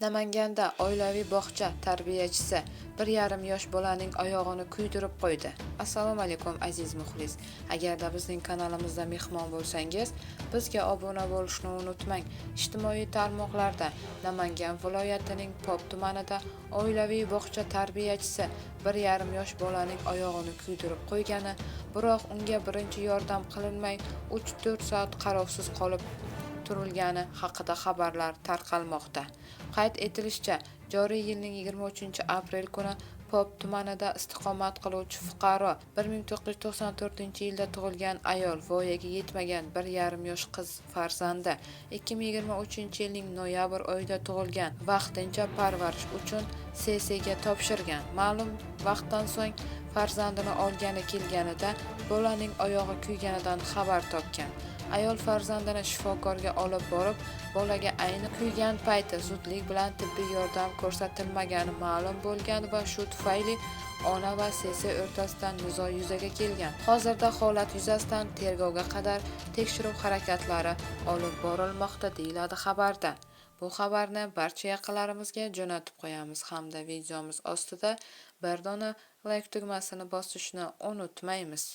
Namanganda oilaviy bog'cha tarbiyachisi 1,5 yosh bolaning oyog'ini kuydirib qo'ydi. Assalomu alaykum, aziz muxlis. Agarda bizning kanalimizda mehmon bo'lsangiz, bizga obuna bo'lishni unutmang. Ijtimoiy tarmoqlarda Namangan viloyatining Pop tumanida oilaviy bog'cha tarbiyachisi 1,5 yosh bolaning oyog'ini kuydirib qo'ygani, biroq unga birinchi yordam qilinmay 3-4 soat qarovsiz qolib turilgani haqida xabarlar tarqalmoqda. Qayd etilishicha, joriy yilning 23-aprel kuni Pop tumanida istiqomat qiluvchi fuqaro 1994-yilda tug'ilgan ayol voyaga yetmagan 1,5 yosh qiz farzandi 2023-yilning noyabr oyida tug'ilgan vaqtincha parvarish uchun SSga topshirgan. Ma'lum vaqtdan so'ng farzandini olgani kelganida bolaning oyog'i kuyganidan xabar topgan. Ayol farzandini shifokorga olib borib, bolaga ayni kuygan payti zudlik bilan tibbiy yordam ko'rsatilmagani ma'lum bo'lgan va shu tufayli ona va SS o'rtasida nizo yuzaga kelgan. Hozirda holat yuzasidan tergovga qadar tekshiruv harakatlari olib borilmoqda, deyiladi xabarda. Bu xabarni barcha yaqinlarimizga jo'natib qo'yamiz hamda videomiz ostida bir dona like tugmasini bosishni unutmaymiz.